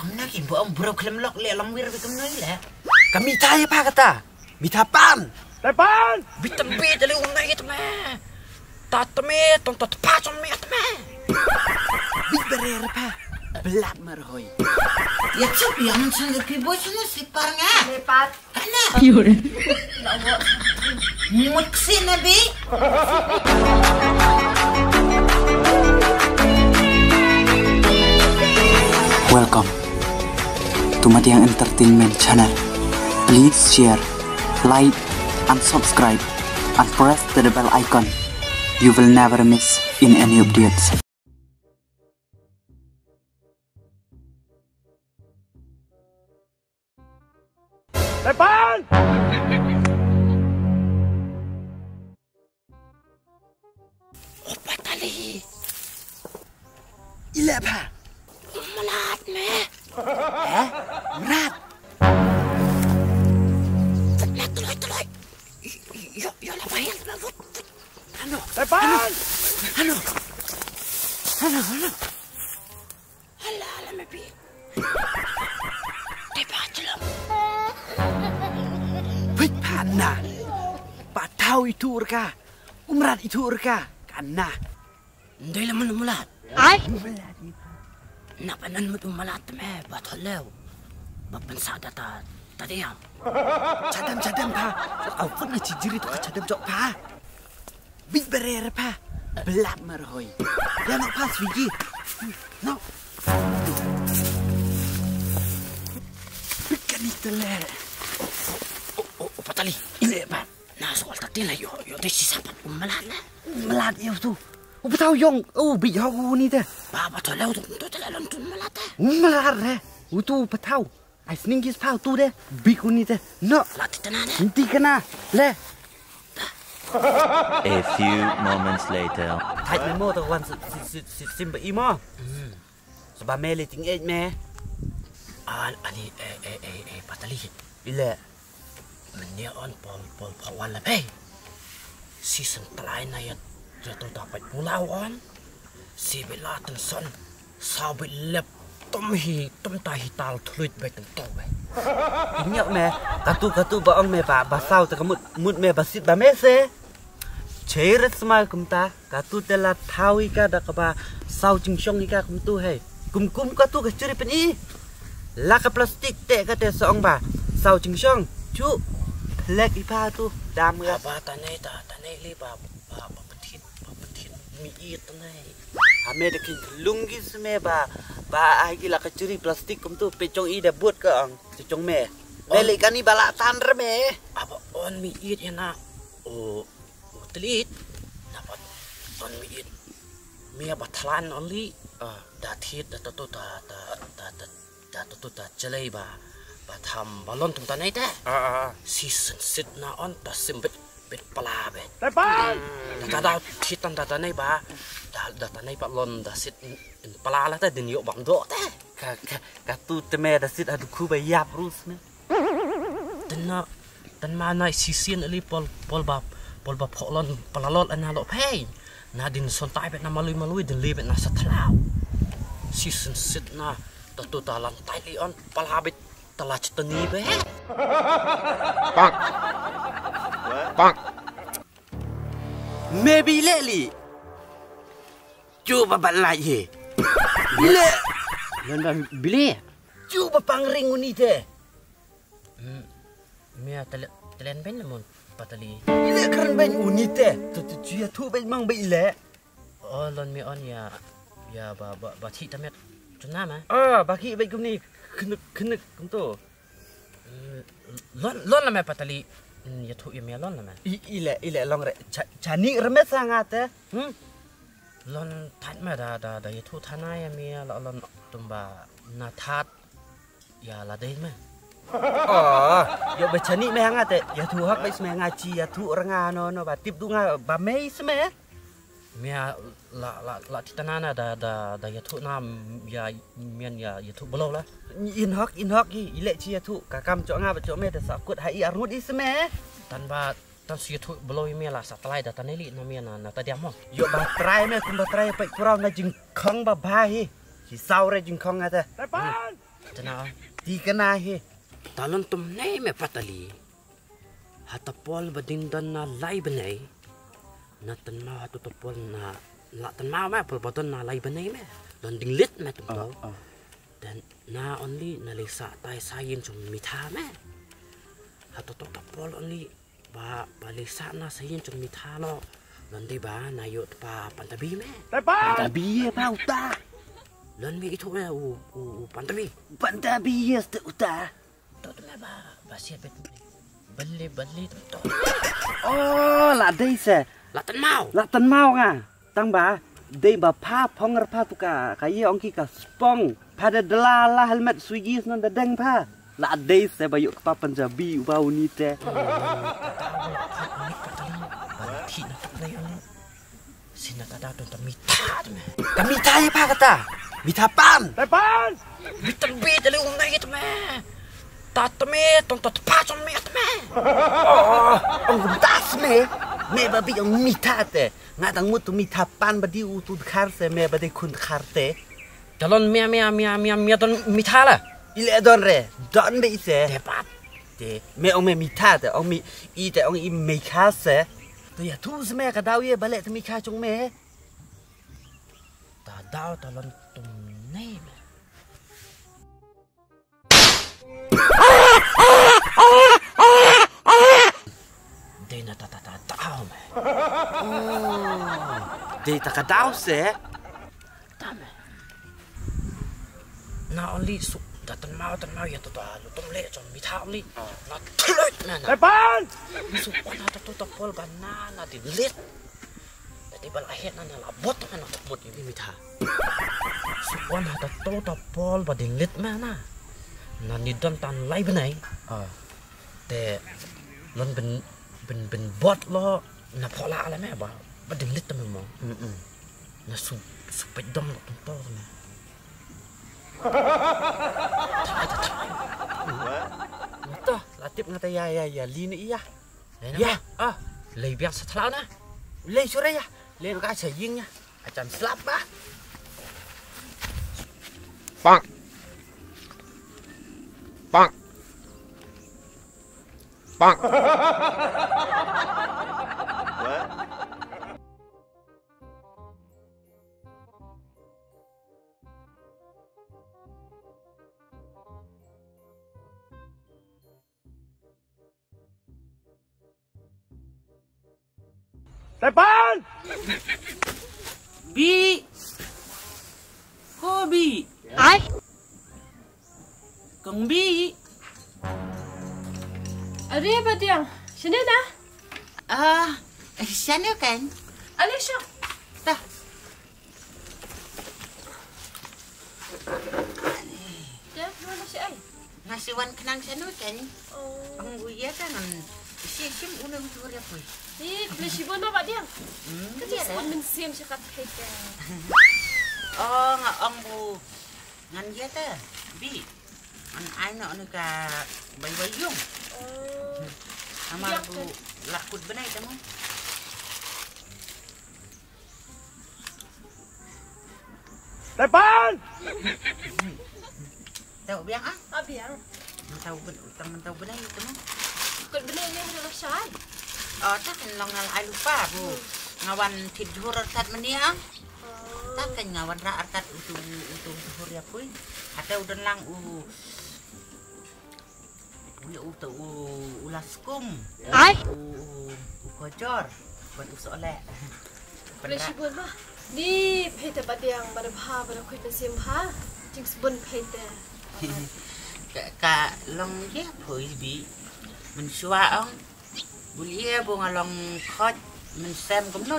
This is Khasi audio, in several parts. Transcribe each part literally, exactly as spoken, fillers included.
Amna ki bo am bro khlem lok le lam wir bi kam noi le. Ka mitha ïa pha kata. Mitha pan. Te pan. Bitan bit le un nai tme. Ta tme ton ta pa chon me tme. Bit berer pha. Belap mar hoi. Ya chup ya man san ki bo san si par nga. Lepat. Kana? Yore. Mut ksina bi. Welcome to Madiang Entertainment Channel. Please share, like, and subscribe, and press the bell icon. You will never miss in any updates. Tepan! Opa tali. Ila ba. Malat me. Eh? Malat. Na tuloi tuloi. Yo yo la bayar la vut. Ano? Tepan! Ano? Ano ano? Hala hala me pi. Te pa chlong. Pit pa na. Pa thau itu rka. Umrat itu rka. Kana. Ndai la mun mulat. Ai. Na pa nan mut mulat me ba tholeu. Ba pensa data tadi am. Chadam chadam pa. Au pun na chijiri tu chadam jok pa. Bit berer pa. Belap marhoi. Ya no pas Fiji. No. Bit kani tele. O o o patali. Ile pa. Na so ta tila yo yo te si sapat um malat na. Malat yo tu. U patau yong. O bit yo u ni te. Ba ba to leo tu tu tele lon tu malat te. Um malat re. U tu patau. Ai sning kis pau tu de. Bit u ni te. No. Lati tana de. Inti kana. Le. A few moments later. Thait me mo to wan si si si si sim ba i mo. Saba me le ting ej me. An ani e e e e patali. Ile. Menia on pol pol pol wan la pei. Si sen tlai na ya ya to ta pait pulau on. Si bela ten son. Sa bit lep tum hi tum ta hi tal thluit bait ten to be. Inyak me katu katu ba ong me ba ba sau ta kamut mut me ba sit ba me se. Cheres ma kumta katu te la thau ika da kaba sau chingshong ika kumtu hei. Kum kum katu ka churi pen i. La ka plastik te ka te sa ong ba sau chingshong chu. Plek i pa tu dam ga. Ba ta nei ta ta nei li ba ba ba patit ba patit mi i ta nei. Ame da kin lung gi sme ba ba ai ki la ka churi plastik kumtu pe chong i da but ka ong. Chong me. Bele kani ba la tan re me. Aba on mi i ya na. O Utlit na pat ton mi it mi ba thlan oli. Da thit da to ta ta ta ta da to ta chalei ba ba tham balon tum ta nei te. Si sen sit na on ta sim bet bet pala be. Tepan. Da da thit tan da ta nei ba da da ta nei ba lon da sit in pala la ta din yo bam do te. Ka ka ka tu te me da sit adu khu ba yap rus me. Tena tena ma nai sisien eli pol pol ba pol ba pholon palalol ana lo phei. Na din son tai bet na malui malui din li bet na satlau. Sisen sit na tatu talan tai li on palabit talach tani be. Pak. Pak. Maybe leli. Cuba bat lai ye. Le. Lon ba bili. Cuba pangring uni te. Mia talen ben lemon patali. Ile kran ben uni te. Tu tu cia tu ben mang ben ile. Oh lon mi on ya ya ba ba ba thi tamet. Tuna ma. Ah ba ki ben kumni khnuk khnuk kumtu. Lon lon la me patali. Ya thu ya mia lon la me. Ile ile long re chani remet sangate. Hmm. Lon that ma da da da ya thu thana ya mia la lon tumba na that. Ya la dei me. Oh, yo ba chani me nga te. Ya thu hak ba isme nga chi ya thu ranga no no ba tip du nga ba me isme. Me la la la titana na da da da ya thu na ya men ya ya thu belo la. In hak in hak i ile chi ya thu ka kam cho nga ba cho me da sa kut ha i arut isme. Tan ba tan si ya thu belo i me la sa tlai da tan li na me na na ta diam ho. Yo ba trai me kum ba trai pa kurau na jingkhong ba ba hi. Chi sau re jingkhong nga te. Tepan. Tana. Ti kana he. Talon tum nei me patali. Hata pol ba ding don na lai benai. Na tan mau hatu ta pol na la tan mau me pol ba don na lai benai me. Don ding lit me tum to. Dan na only na lisa tai sayin chong mitha me. Hata to ta pol only ba ba lisa na sayin chong mitha lo. Don di ba na yot pa pantabi me. Pantabi ye pa uta. Don me itu me u u pantabi. Pantabi ye ste uta. Tot me ba ba sia bet. Bali bali tot. Oh, la dei se. La tan mau. La tan mau nga. Tang ba dei ba pha phong er pha tu ka ka ye ong ki ka spong. Pha da dela la helmet Swiggy snon da deng pha. La dei se ba yuk pa Punjabi u ba uni te. Sina ka da ton ta mita me. Ka mita ye pa kata. Mita pan. Te pan. Mita bi te le um na ye te me. Ta te me ton ta pa ton me te me. Oh, ong ta me. Me ba bi ong mita te. Nga dang mut tu mita pan ba di u tu khar se me ba di khun khar te. Talon mia mia mia mia mia don mita la. Ile don re. Don be ise. Te pat. Te me ong me mita te ong mi i te ong i me kha se. Te ya tu se me ka dau ye ba le te mi kha chung me. Ta dau ta lon tum nei me. Dei na ta ta ta dau me. Oh. Dei ta ka dau se. Ta me. Na only su da tan mau tan mau ya ta ta lu tum le chong mi tha only. Na thlut na na. Tepan. Su pa na ta tu ta pol ba na na di lit. Tadi bal ahet na na la bot na na bot ini mita. Suan hata to ta pol ba ding lit ma na. Na ni don tan lai benai. Ah. Te lon ben ben ben bot lo na phola ala me ba ba ding lit me mo. Mm. Na su su pet dom lo tum to me. Thai ta thai. Ngata la tip ngata ya ya ya li ni iya. Ya. Ah, lei biang sa thlau na. Lei sura ya. Lei ka sa ying ya. Acan slap ba. Pak. Pak. Pak. Tepan! Bi! Ko Bi! Ai! Kong Bi! Are ba diang, shane na? Ah, shane kan? Ale sha. Ta. Te, no na shi ai. Nga shu wan khnang shano kan. Oh. Ang uya kan ngan shi shim una u jur ya pui. Ih, kle shi bon ba diang. Hmm, kan ya. Shi bon min sim shi kat hai te. Oh, nga ong bu ngan ya te. Bi. An ai no ni ka bai bai yung. Oh. Ama bu lakut benai temu. Tepan! Tau biang ah? Ah, biang. Mentau ben utang mentau benai itu mah. Kut benai ni adalah syai. Oh, tak kan long ngal ai lupa bu. Ngawan tit jhur artat menia. Oh. Tak kan ngawan ra artat utu utu jhur ya pui. Atau udah lang u Ui, u to u, u la skum. Ai. U, u, u kojor. Ban u sole. Khublei shibun ma. Ni phi te ba diang ba da bha ba da khuid mynsiem bha. Jingsbun phi te. Ka, ka long ye phi Bi. Mynshuwa ong. Bun ye bu nga long khot mynsiem kumno.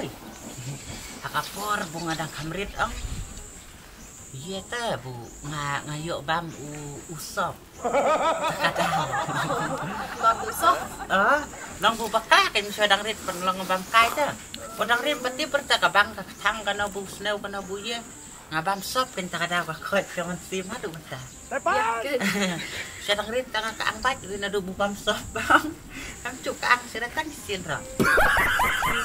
Ha ka por bu nga dang kham rit ong. Ye te bu nga, nga ïoh bam u, u sop. Bam u sop? Ah, long bu ba kai kan shu dang rit pynlong bam kai te. Ko dang rit bati pyrta ka bang ka thang kano bu snew kano bu ye. Nga bam sop kan ta ka daw ka khot ka man sim ha du mynta. Tepat. Shu dang rit ta nga ka ang bait ri na du bu bam sop bang. Kam chuk ka ang sira tang sin ra.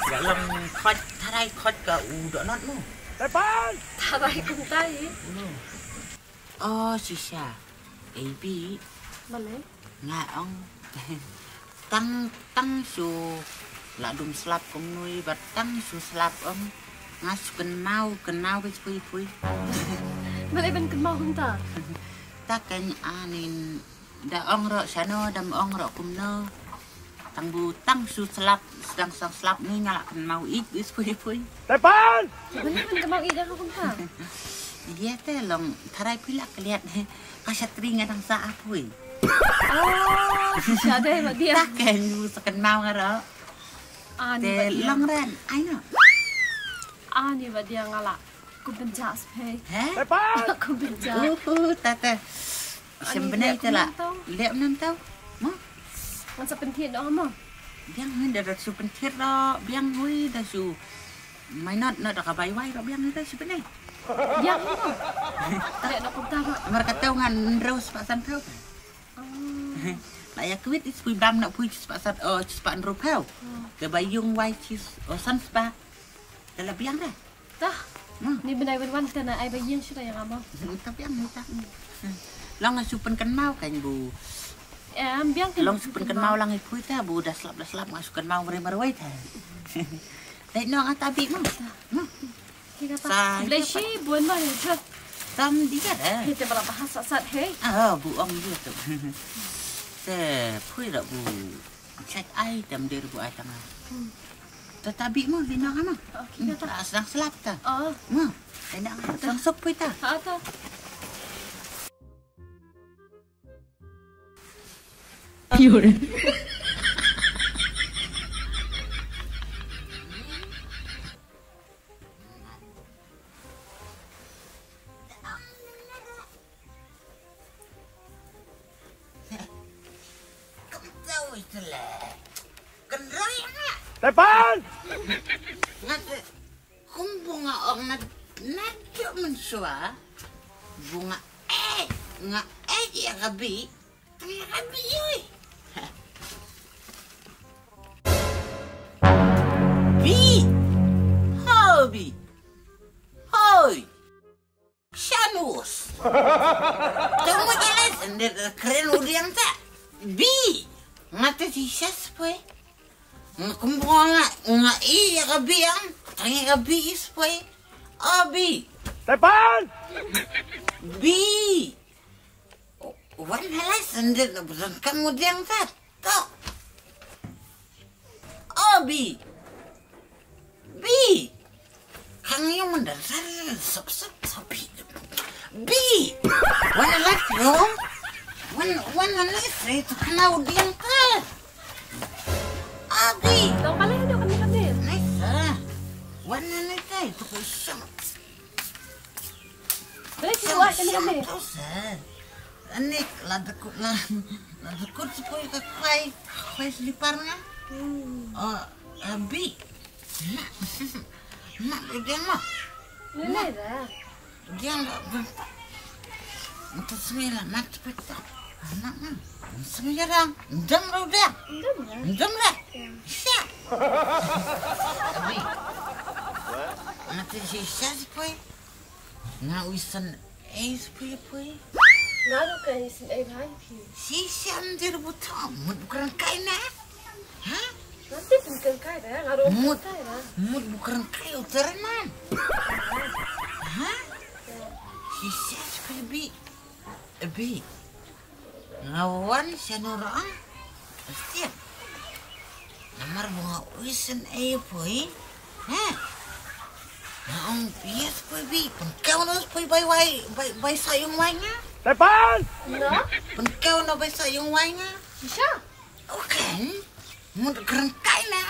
Ka long khot tharai khot ka u do not mu. Tepat. Tharai kumtai. Oh, shisha. Ei Bi, balei? Nga ong tang tang shu la dum slap kumnui, bad tang shu slap ong nga shu kynmaw, kynmaw bad pui pui. Balei ban kynmaw kumta? Ta kan anin da ong ro shano, dam ong ro kumno. Tang bu tang shu slap, sdang sdang slap ni nga la kynmaw ïeit bad pui pui. Tepan! Balei ban kynmaw ïeit da kumta? Ïa te long tharai phi la klet. Ka shatri nga dang sa apui. Oh, shisha dei ba dia. Ta ken yu sa kynmaw nga ro. Ani ba dia. Te long ran, ai no. Ani ba dia nga la. Kum pynjah sphe. He? Kum pynjah. Uh, uh, ta ta. Shem bnai te la. Lep nam tau. Mo? Ngan sa pynthied noh mo. Biang hui da da su pynthied ro. Biang hui da su. Mai not not da ka bai wai ro biang hui da su bnai. Biang hui mo. Lep da kumta ba. Mar ka tau ngan rus pa san tau. La ya kwit is pui bam na pui chis pa sat o chis pa nru pau. Ke ba yung wai chis o san spa. Te la biang re. Tah. Ni bnai wan wan te na ai ba yung shuda yang amo. Ta biang ni ta. Long nga supen kan mau kan bu. Em biang kan. Long supen kan mau lang i pui ta bu da slap da slap nga supen mau mari marwai ta. Dai no nga tabi mo. Sa, blesi bun ba ni tu. Tam dia dah. Kita bala bahas sat sat hey. Ah, bu ong dia tu. Te pui dah bu. Chat ai tam dia bu ai tanga. Tetapi mo lina kana. Okey kata. Sedang selap ta. Oh. Mo. Enak. Sang sok pui ta. Ha ta. Pure. Tepan! Nga te kum bu nga ong na na jok mynshuwa bu nga eh nga eh ïa ka bi. Tang ïa ka bi oi. Bi. Ho bi. Hoi. Shanus. Tang mo jale sendiri keren udiang ta. Bi. Nga te si sas poi. Nga kumbu nga nga i ya ka bi ang. Tang ya ka bi is poi. O bi. Tepan. Bi. Wan halai sendiri na bulan kamu diang ta. To. O bi. Bi. Kang yung mendan sar sop sop sop bi. Bi. Wan halai yo. Wan wan halai sri tu kena udiang ta. O bi. Dong pala hidup kan kan dia. Nice. Wan halai ta itu kusang. Boleh si buat kan kan dia. Tusah. Ani la dkut la la dkut sipoi ka kwai kwai slipar nga. Oh, abi. Mak, mak udah mah. Nene dah. Udah enggak. Untuk semila mat peta. Anak mah. Semila dong. Ndem udah. Ndem dah. Siap. Abi. Mati sisa sipoi. Nga uisan ei sipui pui. Nga ruh ka uisan ei bhai phi. Shisha mdir buta mut bukrang kai na. Ha? Nanti pun kan kai da, nga ruh mut kai da. Mut bukrang kai utar man. Ha? Shisha sipui bi. Bi. Nga wan sha nurang. Pasti. Namar ba nga uisan ei poi. Ha. Nga ong yes poi bi. Pynkaw no poi bai wai bai bai sa yung wai nga. Tepan. No. Pynkaw no bai sa yung wai nga. Shisha. Okay. Mut krengkai na.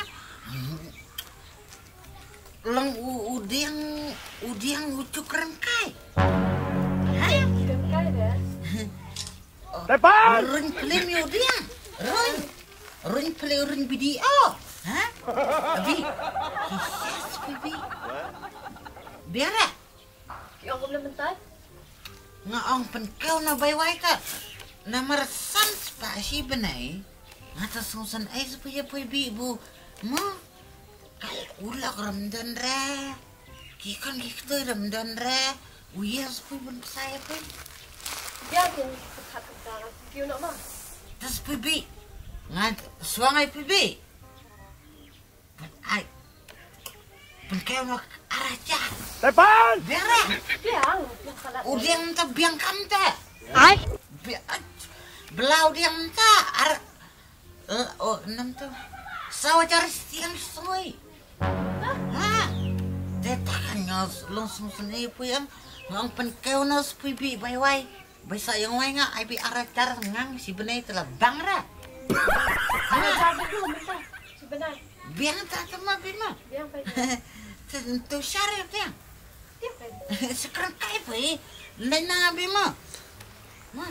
Lang u udiang udiang u chuk krengkai. Hai. Krengkai da. Tepan. Ring film yu diang. Ring. Ring film ring video. Ha? Abi. Yes baby. Biara. Ki ong kumne mynta? Nga ong pynkaw na bai wai ka. Namar san spah shi bnai. Nga ta sngewsan ai sa phi ïa phi bi bu. Mo. Kal u lok ram don re. Ki kan ki ktoi ram don re. U ïa sa phi ban psa ïa phi. Ïa kin. Khat ka bynta nga kiew noh ma. Te sa phi bih. Nga shuwa nga phi bih. Ai. Pynkiew noh ar hajar. Tepan! Biang re. Biang, biang palat. U diang te biang kam te. Ai. Biang. Bla u diang te ar. Eh, oh, nam te. Sawa jar siang soi. Ha? Te ta kan nga long sum sum e pui ang. Nga ong pynkiew noh sa phi bih bai wai. Bai sa ïa nga wai nga ai bih ar hajar ngan shi bnai te la bang ra. Ar hajar bih tu mynta. Shi bnai. Biang ta te ma bih ma. Biang bai. Te tu shar ïa biang. Tiap bai. Sekarang kai bai. Nai na bih ma. Ma.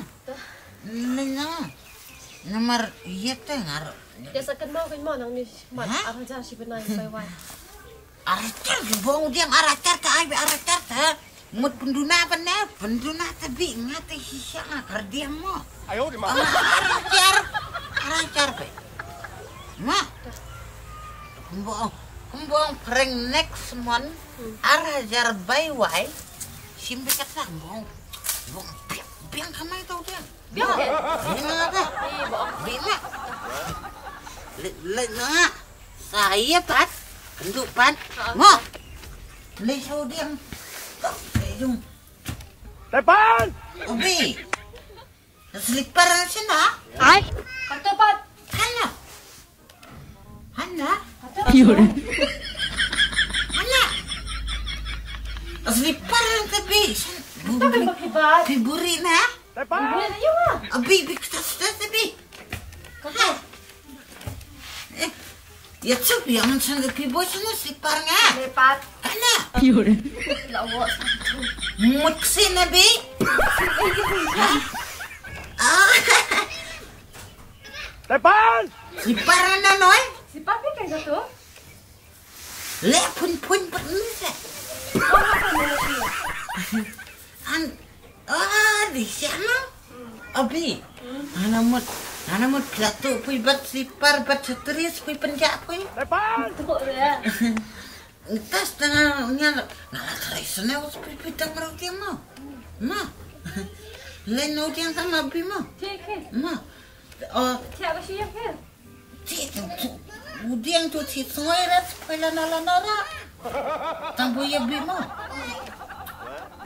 Nai na. Namar ïa te ngar. Ïa sa kan mau kan mau nang ni. Mat. Ha? Ar hajar shi bnai bai wai. Ar hajar ki bong diang ar hajar te ai bih ar hajar te. Mut pynduna ban ne, pynduna te bih nga te shisha nga kyrdiang mo. Ayo di ma. Ar hajar, ar hajar bih. Ma. Kumbo, kumbo prank next month, ar hajar bai wai, sim bih kata kumbo, kumbo biang, biang kamai tau diang. Biang, eh? Bih na ba? Bih na. Bih na. Le, le na. Sa ïa pat. Kynduh pat. Mo. Le shu diang. Tok, le jung. Tepan! Obi. Slipper na sina? Ai. Kata pat. Hana. Hana. Kata pat. Hana. Slipper na tapi. Kata pat. February na. Tepat. Abi, bi, kita sudah tadi. Kata. Eh, ya cup ya man san ki boy sana slipper nga. Lepat. Kana? Lawo satu. Mut sini bi. Ah. Tepat. Slipper na noi. Slipper bi kan satu. Le pun pun pun ni se. An, ah, di sana. Abi. Ana mut, ana mut plato pui bat slipper bat setris pui penjak pui. Lepas. Tuk ya. Entas tengah nyala. Ngala terai sana us pui pui tang merau dia mau. Ma. Lain nau dia sama abi mau. Cik, cik. Ma. Oh. Cik apa sih ya? Ti tu, tu, u diang tu ti sngoi rat pela nala nara. Tang bu ya bi mo.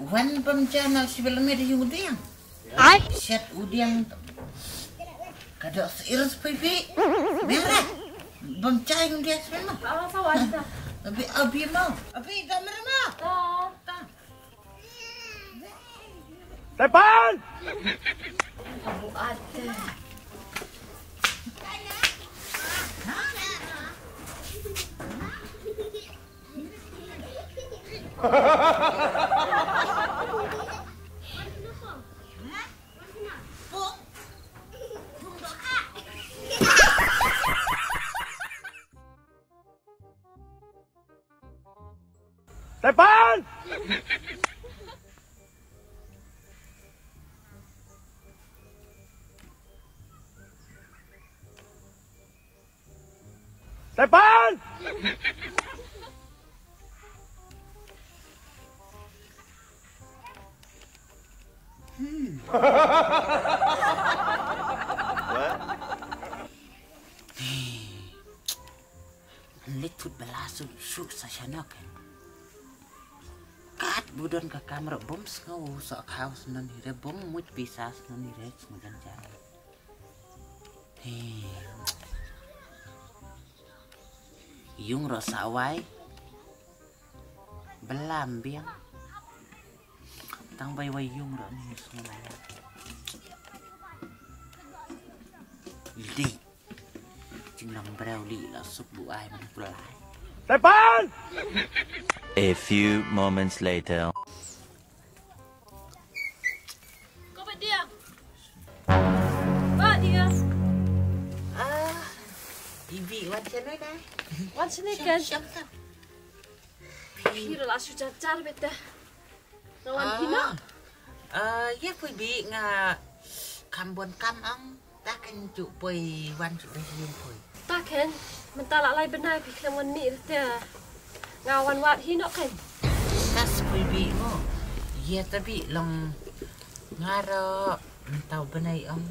Wan bam jana si bela me di u diang. Ai. Shet u diang. Kada sir spi bi. Mera. Bam jai u diang spi mo. Ah, sawan ta. Abi, abi mo. Abi, da mera mo. Ta. Ta. Tepan! Abu ate. Tepan! Tepan! Hmm. Leit thut bala suk suk sa shanok. Kat budon ka kamra bom sngew sa khaw snon hire bom muj pisa snon hire sngewjan jan. He. Yung ro sa wai. Belam biang. Tang bai wai yung ro ni sngewai. Li. Jingnam breu li la suk bu ai man pulai. Tepan! A few moments later. Ko ba dia? Ba dia? Ah, bibi wan channel na. Wan channel kan? Siap, siap. Phi la shu jar jar bete. Nga wan phi na? Ah, ye pui bi nga kam bon kam ang. Ta kan ju poi wan ju ri yin poi. Ta kan mynta la lai bnai phi khlem wan ni rete. Nga wan wat hi no kan. Tas pui bi mo. Ye ta bi long nga ro Mynta u bnai ong.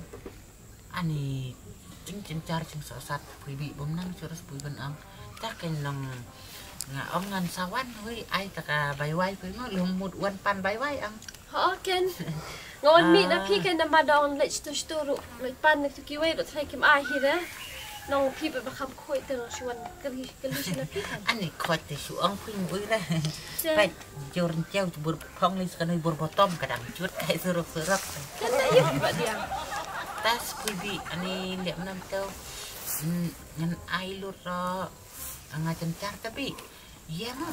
Ani jing jynjar jingsohsat phi bih bym nang jurus phi ban ong. Ta kein nong nga ong ngan sa wan hui ai ta ka bai wai phi mo lum mut wan pan bai wai ong. Ho ken. Nga wan mih na phi ken namar dong leit shtu shtu ruh leit pan na tu kiwei ruh trai kim ai hi re. Nong phi ba kham khoi te nong shu wan kali kali shi na phi ken. Ani khoi te shu ong phi mo ui re. Pai jor ncheu tu bur phong li sa kanoi bur bottom kadang jut kai suruk suruk. Ken na yuk ba dia. Tas phi bih ani lem nam tau. Ngan ai lut ro. Nga jynjar ta bih. Ïa mo.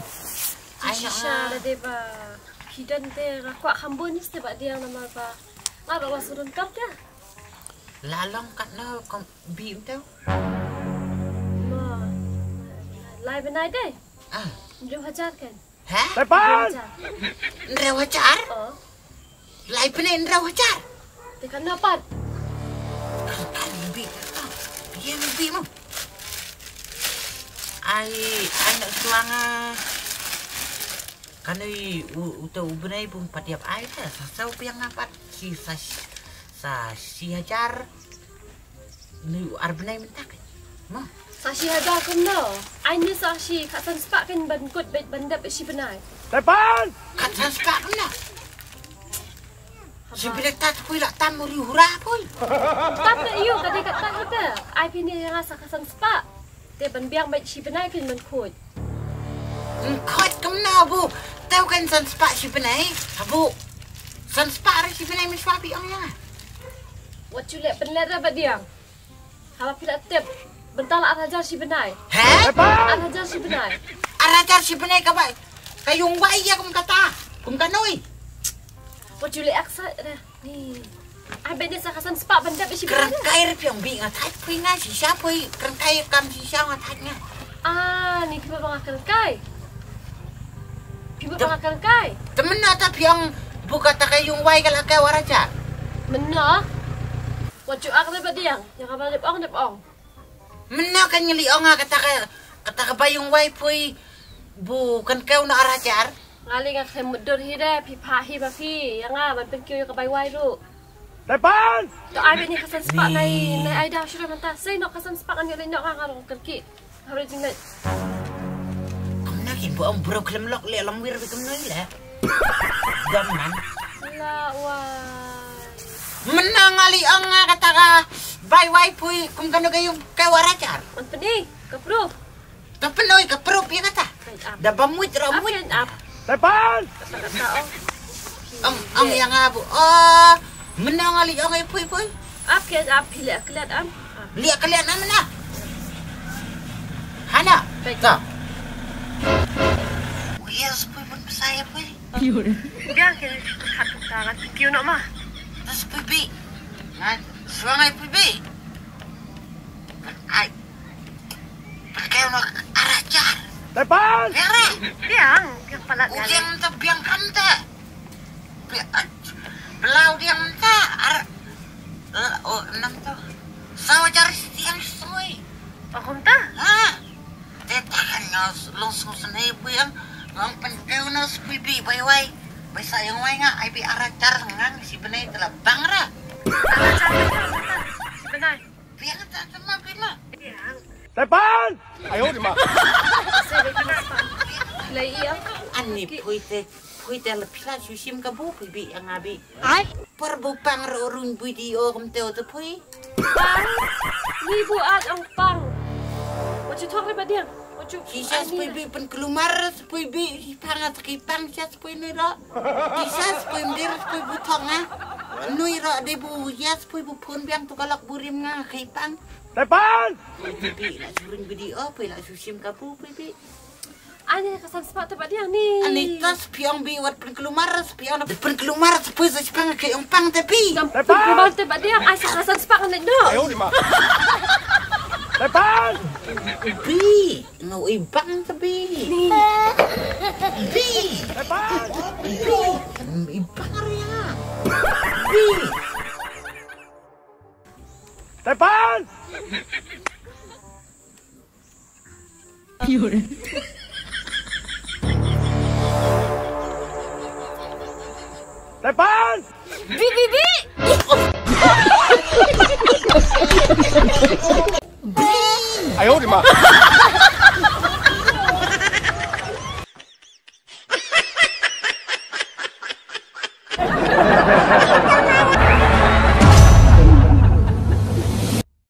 Ai no shisha la de ba. Phi don te nga kwah kham bun te ba dia namar ba. Nga ba wa surun kap dia. La long kat no kom bih tau. Ma. Lai bnai de. Ah. Hynriew hajar ken. Heh? Hynriew hajar. Hynriew hajar? Oh. Lai bnai hynriew hajar. Te kan dapat. Kan bih. Ïa bih mo. Ai, ai nak suang ah. Kan ui u u te u bnai bun pat ïap ai te sa sa u biang na pat si sa sa si hajar. Ni u ar bnai mynta ka. Mo. Sa shi hajar kumno? Ai ni sa shi khatsan spah kan ban kut bet ban dep shi bnai. Tepan! Khatsan spah kumno? Si bnai ta pui la tam uri hura pui. Tam na iyo ka dei ka ta hita. Ai pini nga sa khatsan spah. Te ban biang bet shi bnai kan ban kut. Khot kumno bu. Tau kan san spah shi bnai. Abu. San spah ra shi bnai mi shwa bi ong ya. Wat ju leh pynleh ra ba diang. Haba phi la tip. Bynta la ar hajar shi bnai. He? Ar hajar shi bnai. Ar hajar shi bnai ka bai. Ka yung wai ya kum kata. Kum kanoi. Wat ju leh aksa ra. Ni. Ai bet ni sa khatsan spah ban dep shi bnai. Kren kai ra phi ong bi nga thait phi nga shisha phi. Kren kai kam shisha nga thait nga. Ah, ni phi ba nga kren kai. Phi ba nga kren kai. Te mynno ta phi ong bu kata ka yung wai ka la kai ar hajar. Mynno. Wat ju ak dep diang. Yang ka ba dep ong dep ong. Mynno kan ngi li ong nga kata ka kata ka ba yung wai phi bu kan kai na ar hajar. Nga li nga khlem mutdur hi de phi pha hi ba phi ïa nga ban pynkiew ïa ka bai wai ruh. Tepan! To ai bini khatsan spah nai nai ai da shu mynta. Sei nok khatsan spah ngan ïa lei nok nga nga long kyrkieh. Haro jinglet. Kumno kin bu ong bro khlem lok leh long wir bi kumno leh. Dom man. La wai. Mynno nga li ong nga kata ka bai wai phi kum kano ka yung kai ar hajar. Wan peni ka proof. Ta pynoi ka proof ïa kata. Da ba muit ra muit. Tepan. Ong ong ïa nga bu. Oh, mynno nga li ong ïa phi phi. Ap ke ap phi leh klet am. Leh klet am na. Hana. Ta. Yes phi pun besai phi. Biang ke khat ta ngan kiu nok ma. Tas phi bi. Ngan suang ai phi bi. Ai. Pakai ono ar hajar. Tepan. Biang re. Biang, biang palat. Ujang ta biang kam ta. Biang. Belau biang ta ar. Oh, enam tu. Sawa jari siang soi. Oh, kum ta? Ha. Te ta kan ngos long sung sene biang. Ngong pen keu no spui bi bai wai. Bai sa yang wai nga ai bi ar hajar ngang si benai telah bang ra. Ar hajar si benai. Biang ta ta ma bi ma. Biang. Tepan! Ayo di ma. Lai iya. Ani pui te pui te le pila susim ka bu pui bi yang abi. Ai. Par bu pang ro run video kum te o te pui. Pang. Ni bu at ang pang. What you talking about there? What you? Shisha spui bi pen kelumar spui bi pang at ki pang shisha spui ni ro. Shisha spui mdir spui bu thong ah. Nui ro de bu ya spui bu phun biang tu kalak burim nga ki pang. Tepan! Pui bi la surin video pui la susim ka bu pui bi. Ani ka san spah te ba diang ni. Ani tas piang bi wat pen kelumar piang pen kelumar sepui sa sepang ke ong pang te bi. Pen kelumar te ba diang ai sa ka san spah kan do. Ayo di ma. Tepan. Bi ngau i bang te bi. Ni. Bi. Tepan. Bi. I bang ria. Bi. Tepan. Tepan! Bi, bi, bi!